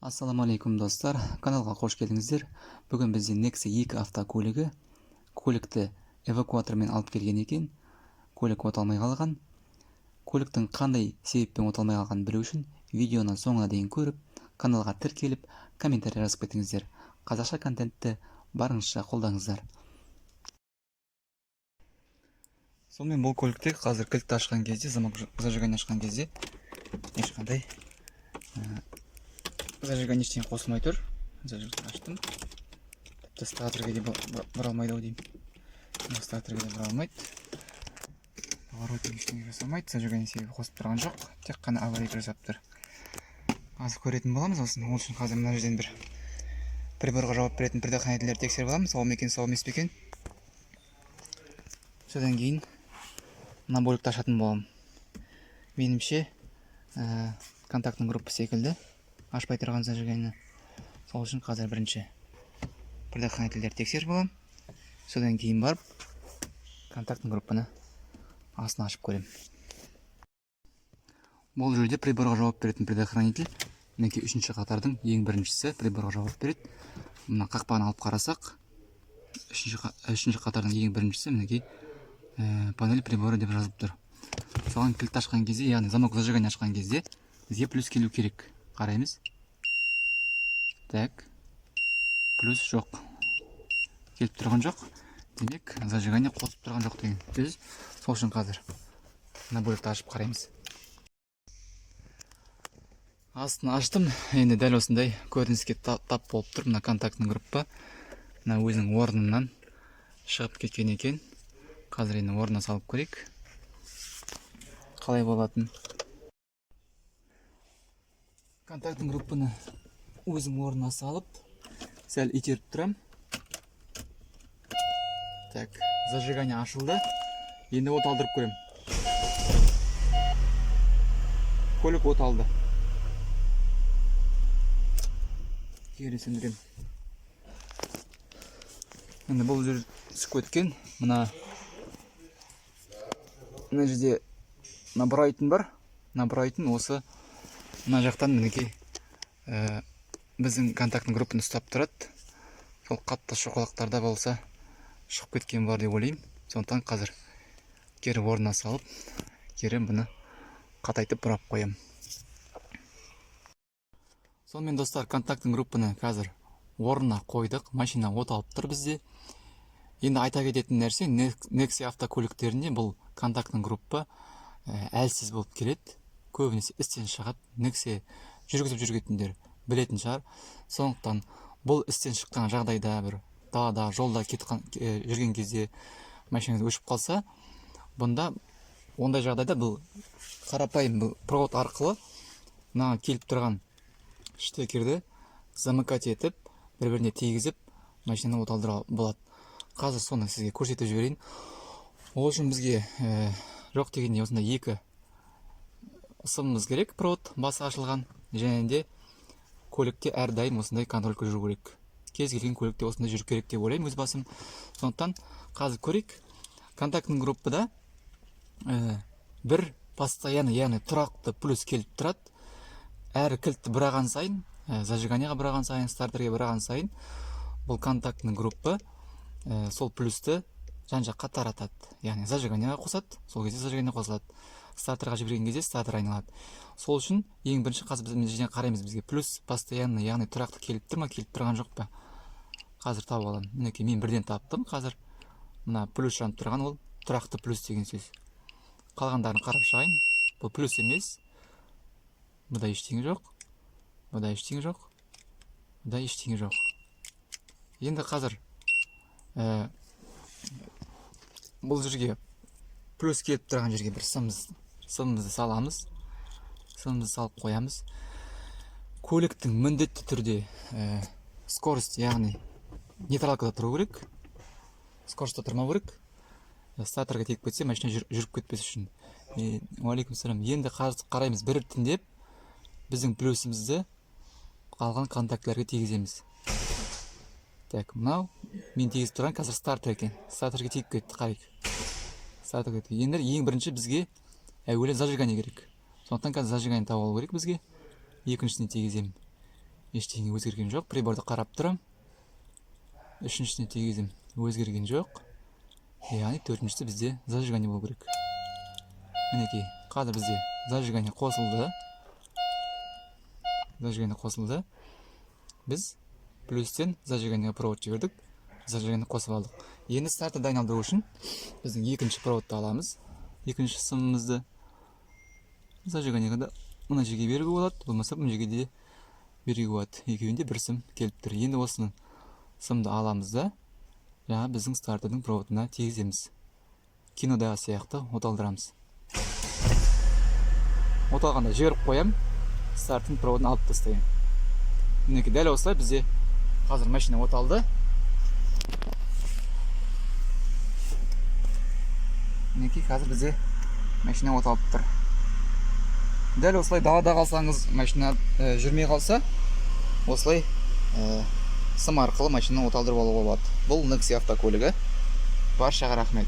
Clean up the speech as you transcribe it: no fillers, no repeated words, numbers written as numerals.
Ассалаумағалейкум, достар! Каналға қош келдіңіздер. Бүгін бізде Nexia 2 автокөлігі. Көлікті эвакуатормен алып келген екен. Көлік от алмай қалған. Көліктің қандай себеппен от алмай қалғанын білу үшін видеоны соңына дейін көріп, каналға тіркеліп, комментарий жазып кетіңіздер. Қазақша контентті барынша қолдаңыздар. Сонымен, бұл көлікте қазір кілтті ашқан кезде, замок зажигание ашқан кезде ешқандай зажигание, ештеңе қосылмай тұр. Зажигание аштым, тіпті стартерге де бұра алмайды ау деймін. Мына стартерге де бұра алмайды, поворотник ештеңе жасамайды. Зажигание себебі қосып тұрған жоқ, тек қана аварийка жасап тұр. Қазір көретін боламыз осыны. Ол үшін қазір мына жерден бір приборға жауап беретін предохранительдерді тексеріп аламыз, сау ма екен, сау емес пе екен. Содан кейін мына бөлікті ашатын боламын. Меніңше, контактный группа секілді ашпай тұрған зажигание. Сол үшін қазір бірінші предохранительдерді тексеріп аламын, содан кейін барып контактный группаны астын ашып көремін. Бұл жерде приборға жауап беретін предохранитель, мінекей, үшінші қатардың ең біріншісі приборға жауап береді. Мына қақпағын алып қарасақ, үшінші қатардың ең біріншісі, мінекей, «панель прибора» деп жазылып тұр. Соған кілт ашқан кезде, яғни замок зажигание ашқан кезде бізге плюс келу керек. Қараймыз. Так, плюс жоқ, келіп тұрған жоқ. Демек, зажигание қосып тұрған жоқ деген сөз. Сол үшін қазір мына бөлікті ашып қараймыз. Астын аштым. Енді дәл осындай көрініске тап болып тұр. Мына контактный группа мына өзінің орнынан шығып кеткен екен. Қазір енді орнына салып көрейік, қалай болатын. Контактный группаны өзінің орнына салып, сәл итеріп тұрамын. Так, зажигание ашылды. Енді от алдырып көремін. Көлік от алды. Кері сөндіремін. Енді бұл жер түсіп кеткен. Мына жерде мына бұрайтын бар. Мына бұрайтын осы мына жақтан, мінекей, біздің контактный группаны ұстап тұрады. Сол қатты шоқалақтарда болса, шығып кеткен бар деп ойлаймын. Сондықтан қазір кері орнына салып, кері бұны қатайтып бұрап қоямын. Сонымен, достар, контактный группаны қазір орнына қойдық. Машина от алып тұр бізде. Енді айта кететін нәрсе, Nexia автокөліктерінде бұл контактный группа әлсіз болып келеді, көбінесе істен шығады. Nexia жүргізіп жүргендер білетін шығар. Сондықтан бұл істен шыққан жағдайда, бір далада, жолда кетіп жүрген кезде машинаңыз өшіп қалса, бұнда ондай жағдайда бұл қарапайым бұл провод арқылы мына келіп тұрған штекерді замыкать етіп, бір біріне тигізіп, машинаны от алдыра болады. Қазір соны сізге көрсетіп жіберейін. Ол үшін бізге жоқ дегенде осындай екі сымымыз керек, провод басы ашылған, және де көлікте әрдайым осындай контролька жүру керек. Кез келген көлікте осындай жүру керек деп ойлаймын өз басым. Сондықтан қазір көрейік. Контактный группада бір постоянно, яғни тұрақты плюс келіп тұрады. Әр кілтті бұраған сайын, зажиганияға бұраған сайын, стартерге бұраған сайын бұл контактный группа сол плюсті жан жаққа таратады, яғни зажиганияға қосады. Сол кезде зажигание қосылады, стартерға жіберген кезде стартер айналады. Сол үшін ең бірінші қазір біз мына жерден қараймыз, бізге плюс постоянно, яғни тұрақты келіп тұр ма, келіп тұрған жоқ па. Қазір тауып аламын. Мінекей, мен бірден таптым. Қазір мына плюс жанып тұрған, ол тұрақты плюс деген сөз. Қалғандарын қарап шығайын. Бұл плюс емес, бұда ештеңе жоқ, бұда ештеңе жоқ, бұда ештеңе жоқ. Енді қазір бұл жерге, плюс келіп тұрған жерге бір сымымызды саламыз, сымымызды салып қоямыз. Көліктің міндетті түрде скорость, яғни нейтралкада тұру керек, скоростьта тұрмау керек. Стартерге тиіп кетсе, машина жүріп кетпес үшін. Уағалейкум салам. Енді қазір қараймыз, біртіндеп біздің плюсімізді қалған контактілерге тигіземіз. Так, мынау мен тигізіп тұрған қазір стартер екен. Стартерге тиіп кетті. Қарайық, стартерге кетті. Енді ең бірінші бізге әуелі зажигание керек. Сондықтан қазір зажигание тауып алу керек бізге. Екіншісіне тигіземін. Ештеңе өзгерген жоқ. Приборды қарап тұрамын. Үшіншісіне тигіземін, өзгерген жоқ. Яғни төртіншісі бізде зажигание болу керек. Мінекей, қазір бізде зажигание қосылды. Зажигание қосылды. Біз плюстен зажигание провод жібердік, зажигание қосып алдық. Енді стартерді айналдыру үшін біздің екінші проводты аламыз. Екінші сымымызды зажиганиеға да мына жерге беруге болады, болмаса мына жерге де беруге болады. Екеуінде бір сым келіп тұр. Енді осыны, сымды аламыз да, жаңа біздің стартердің проводына тигіземіз. Кинодағы сияқты оталдырамыз. Оталғанда жіберіп қоямын, старттың проводын алып тастаймын. Мінекей, дәл осылай бізде қазір машина оталды. Мінекей, қазір бізде машина оталып тұр. Дәл осылай далада қалсаңыз, машина жүрмей қалса, осылай сым арқылы машинаны оталдырып алуға болады. Бұл Nexia автокөлігі. Баршаға рахмет.